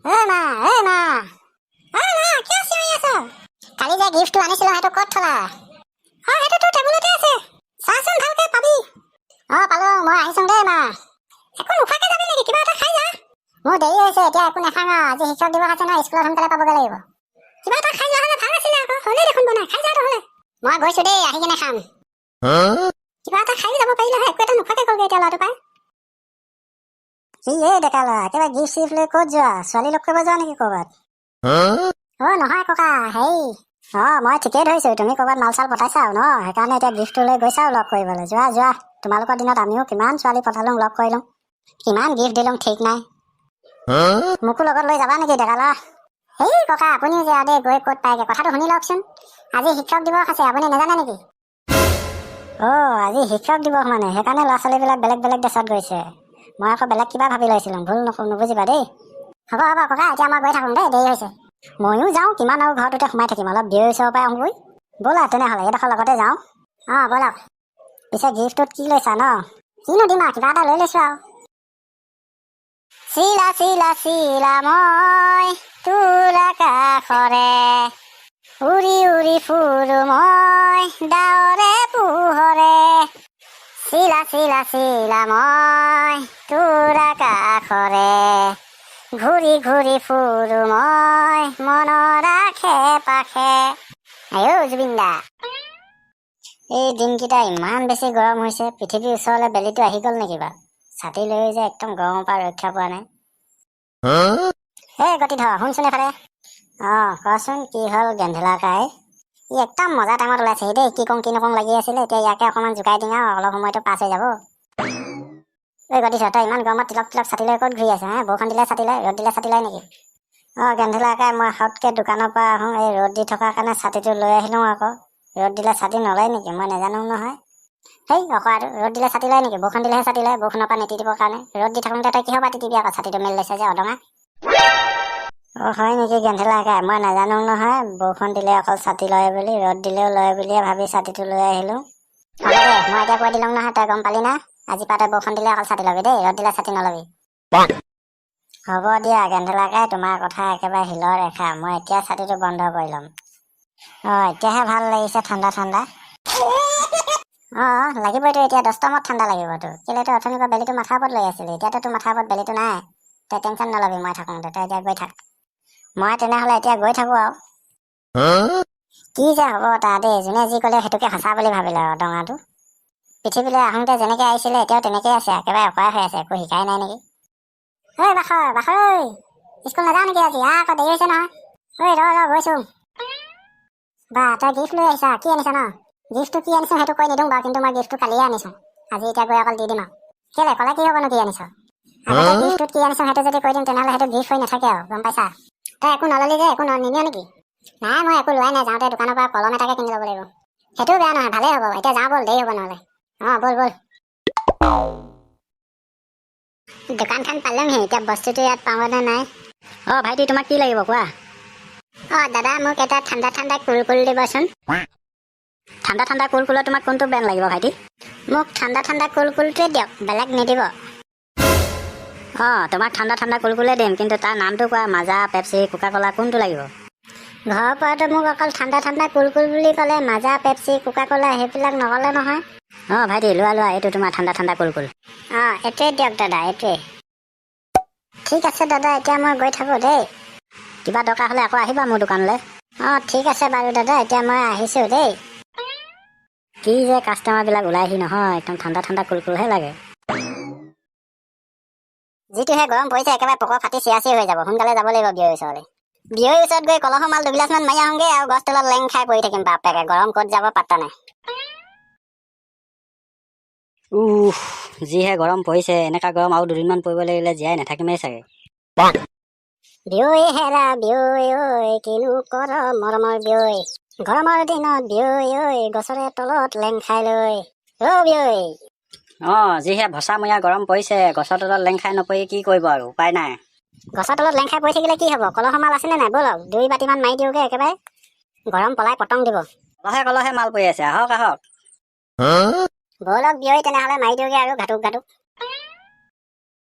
ঐ মা, ঐ মা, ঐ মা, কিয় চিঞৰি আছ? কালি যে গিফ্টটো আনিছিলো, সেইটো ক'ত থলা? অ, সেইটো তোৰ টেবুলতে আছে, চাচোন ভালকে পাবি। অ, পালো। মই আহিছো দেই মা। একো নোখোৱাকে যাবি নেকি? কিবা এটা খাই যা। মোৰ দেৰি হৈছে, এতিয়া একো নাখাওঁ আৰু। আজি শিক্ষক দিৱস আছে নহয়, স্কুলত সোনকালে পাবগৈ লাগিব। কিবা এটা খাই যোৱা হ'লে ভাল আছিলে আকৌ। হ'লেই দেখোন বনাই, খাই যা নহ'লে। মই গৈছো দেই, আহি কিনে খাম। কিবা এটা খাই যাব পাৰিলে হয়, একো এটা নোখোৱাকে গ'লগৈ এতিয়া ল'ৰাটো পাই। কি এই ডেকা ল'ৰা, একেবাৰে গিফ্ট চিফ্ট লৈ ক'ত যোৱা? ছোৱালী লগ কৰিব যোৱা নেকি ক'ৰবাত? অ নহয় ককা, হেৰি, অ মই ঠিকেই ধৰিছো, তুমি ক'ৰবাত মাল চাল পঠাইছা আৰু ন? সেইকাৰণে এতিয়া গিফ্টটো লৈ গৈছা আৰু লগ কৰিবলৈ। যোৱা যোৱা। তোমালোকৰ দিনত আমিও কিমান ছোৱালী পঠালো, লগ কৰিলো, কিমান গিফ্ট দিলো ঠিক নাই। মোকো লগত লৈ যাবা নেকি ডেকা ল'ৰা? হেই ককা, আপুনিও যে আৰু দেই, গৈ ক'ত পায়গৈ। কথাটো শুনি লওকচোন। আজি শিক্ষক দিৱস আছে, আপুনি নাজানে নেকি? অ, আজি শিক্ষক দিৱস মানে সেইকাৰণে ল'ৰা ছোৱালীবিলাক বেলেগ বেলেগ ড্ৰেছত গৈছে। মই আকৌ বেলেগ কিবা ভাবি লৈছিলো, ভুল নুবুজিবা দেই। হ'ব হ'ব ককা, এতিয়া মই গৈ থাকোঁ দেই, দেৰি হৈছে। ময়ো যাওঁ, কিমান আৰু ঘৰটোতে সোমাই থাকিম। অলপ দেৰি ওচৰৰ পৰাই আহোঁগৈ। ব'লা তেনেহ'লে, এইডোখৰ লগতে যাওঁ। অঁ, ব'লক। পিছে গিফ্টটোত কি লৈছা ন? কিনো দিম আৰু, কিবা এটা লৈ লৈছোঁ আৰু। চিলা চিলা চিলা মই তোৰ আকাশৰে, উৰি উৰি ফুৰো মই ডাৱৰে পোহৰে। চিলা চিলা চিলা মই তোৰ আকাশৰে, ঘূৰি ঘূৰি ফুৰো মই মনৰ আশে পাশে। আয়ৌ জুবিন দা। এই দিনকেইটা ইমান বেছি গৰম হৈছে, পৃথিৱীৰ ওচৰলৈ বেলিটো আহি গ'ল নেকি বাৰু? ছাতি লৈ যে একদম গৰমৰ পৰা ৰক্ষা পোৱা নাই। এই গতিধৰ, শুনচোন এফালে। অঁ, কচোন, কি হ'ল গেন্ধেলা কাই? ই একদম মজা টাইমত ওলাইছেহি দেই। কি কওঁ কি নকওঁ লাগি আছিলে। এতিয়া ইয়াকে অকণমান জোকাই দিওঁ আৰু, অলপ সময়টো পাছ হৈ যাব। ঐ গতিধৰ, তই ইমান গৰমত তিলক তিলক ছাতি লৈ ক'ত ঘূৰি আছ হে? বৰষুণ দিলে ছাতি লয়, ৰ'দ দিলে ছাতি লয় নেকি? অঁ গেন্ধেলা কাই, মই সাউতকৈ দোকানৰ পৰা আহোঁ, এই ৰ'দ দি থকাৰ কাৰণে ছাতিটো লৈ আহিলোঁ আকৌ। ৰ'দ দিলে ছাতি নলয় নেকি? মই নাজানো নহয়। হেই অকৰাটো, ৰ'দ দিলে ছাতি লয় নেকি? বৰষুণ দিলেহে ছাতি লয়, বৰষুণৰ পৰা নিতিতিবৰ কাৰণে। ৰ'দ দি থাকোঁতে তই কিহৰ পৰা তিতিবি আকৌ? ছাতিটো মেলি লৈছে যে অদঙা। অ হয় নেকি গেন্ধেলা কাই? মই নাজানো নহয়, বৰষুণ দিলে অকল ছাতি লয় বুলি। ৰ'দ দিলেও লয় বুলিয়ে ভাবি ছাতিটো লৈ আহিলোঁ। হ'ব দে, মই এতিয়া কৈ দিলোঁ নহয়, তই গম পালি না? আজিৰ পৰা তই বৰষুণ দিলে অকল ছাতি ল'বি দেই, ৰ'দ দিলে ছাতি নল'বি। হ'ব দিয়া গেন্ধেলা কাই, তোমাৰ কথা একেবাৰে শিলৰ ৰেখা। মই এতিয়া ছাতিটো বন্ধ কৰি ল'ম। অঁ, এতিয়াহে ভাল লাগিছে, ঠাণ্ডা ঠাণ্ডা। অঁ, লাগিবইতো, এতিয়া 10টা মত ঠাণ্ডা লাগিবতো। কেলৈ তই অথনিৰ পৰা বেলিটো মাথাৰ ওপৰত লৈ আছিলি, এতিয়াতো তোৰ মাথাৰ ওপৰত বেলিটো নাই। তই টেনশ্যন নল'বি, মই থাকোঁতে। তই এতিয়া গৈ থাক। মই তেনেহ'লে এতিয়া গৈ থাকোঁ আৰু। কি যে হ'ব তাৰ দেই, যোনে যি ক'লে সেইটোকে সঁচা বুলি ভাবিলে আৰু। ডঙাটো পৃথিৱীলৈ আহোঁতে যেনেকৈ আহিছিলে, এতিয়াও তেনেকেই আছে, একেবাৰে অকৰা হৈ আছে। একো শিকাই নাই নেকি? ঐ বাখৰ, বাখৰ ঐ, স্কুল নাযাওঁ নেকি আজি? আহ আকৌ, দেৰি হৈছে নহয়। ঐ ৰ ৰ, গৈছোঁ। বা, তই গিফ্ট লৈ আহিছা, কি আনিছা ন? গিফ্টটো কি আনিছোঁ সেইটো কৈ নিদিওঁ বাৰু, কিন্তু মই গিফ্টটো কালিয়ে আনিছোঁ। আজি এতিয়া গৈ অকল দি দিম আৰু। কেলে ক'লে কি হ'বনো কি আনিছ? আগতে গিফ্টটোত কি আনিছোঁ সেইটো যদি কৈ দিম, তেনেহ'লে সেইটো গিফ্ট হৈ নাথাকে আৰু, গম পাইছা? তই একো নল'লি যে, একো নিনিয় নেকি? নাই, মই একো লোৱাই নাই। যাওঁতে দোকানৰ পৰা কলম এটাকে কিনি ল'ব লাগিব। সেইটোও বেয়া নহয়, ভালেই হ'ব। এতিয়া যাওঁ ব'ল, দেৰি হ'ব নহ'লে। অঁ, ব'ল ব'ল। দোকানখন পালোঁহি, এতিয়া বস্তুটো ইয়াত পাওঁনে নাই? অঁ ভাইটি, তোমাক কি লাগিব কোৱা? অঁ দাদা, মোক এটা ঠাণ্ডা ঠাণ্ডা কুল কুল দিবচোন। ঠাণ্ডা ঠাণ্ডা কুল কুলৰ তোমাক কোনটো ব্ৰেণ্ড লাগিব ভাইটি? মোক ঠাণ্ডা ঠাণ্ডা কুল কুলটোৱে দিয়ক, বেলেগ নিদিব। অঁ, তোমাক ঠাণ্ডা ঠাণ্ডা কুল কুলে দিম, কিন্তু তাৰ নামটো কোৱা। মাজা, পেপচি, কোকা ক'লা, কোনটো লাগিব? ঘৰৰ পৰাতো মোক অকল ঠাণ্ডা ঠাণ্ডা কুল কুল বুলি ক'লে, মাজা, পেপচি, কোকা ক'লা সেইবিলাক নক'লে নহয়। অঁ ভাইটি, লোৱা লোৱা, এইটো তোমাৰ ঠাণ্ডা ঠাণ্ডা কুল কুল। অঁ, এইটোৱে দিয়ক দাদা, এইটোৱে। ঠিক আছে দাদা, এতিয়া মই গৈ থাকোঁ দেই। কিবা দৰকাৰ হ'লে আকৌ আহিবা মোৰ দোকানলৈ। অঁ, ঠিক আছে বাৰু দাদা, এতিয়া মই আহিছোঁ দেই। কি যে কাষ্টমাৰবিলাক ওলাইহি নহয়, একদম ঠাণ্ডা ঠাণ্ডা কুল কুলহে লাগে। যিটোহে গৰম পৰিছে, একেবাৰে পকৰ ফাটি চিয়াচি হৈ যাব। সোনকালে যাব লাগিব বিয়ৈৰ ওচৰলৈ। বিয়ৈৰ ওচৰত গৈ কলহ মাল দুগিলাচমান মাৰি আহোঁগৈ আৰু গছ তলত লেং খাই পৰি থাকিম। বাপেকে, গৰম ক'ত যাব পাত্তা নাই। উফ, যিহে গৰম পৰিছে, এনেকুৱা গৰম আৰু দুদিনমান পৰিব লাগিলে জীয়াই নাথাকিমেই চাগে। বিয়ৈ হেৰা বিয়ৈ ঐ, কিনো কৰ মৰমৰ বিয়ৈ? গৰমৰ দিনত বিয়ৈ ঐ, গছৰে তলত লেং খাই লৈ। অ' বিয়ৈ। অঁ, যিহে ভচামূৰীয়া গৰম পৰিছে, গছৰ তলত লেং খাই নপৰি কি কৰিব আৰু, উপায় নাই। গছৰ তলত লেং খাই পৰি থাকিলে কি হ'ব? কলহ মাল আছেনে নাই? ব'লক, দুই বাতিমান মাৰি দিওঁগৈ, একেবাৰে গৰম পলাই পতং দিব। কলহে কলহে মাল পৰি আছে, আহক আহক। ব'লক বিয়ৈ, তেনেহ'লে মাৰি দিওঁগৈ আৰু ঘাটুক ঘাটুক।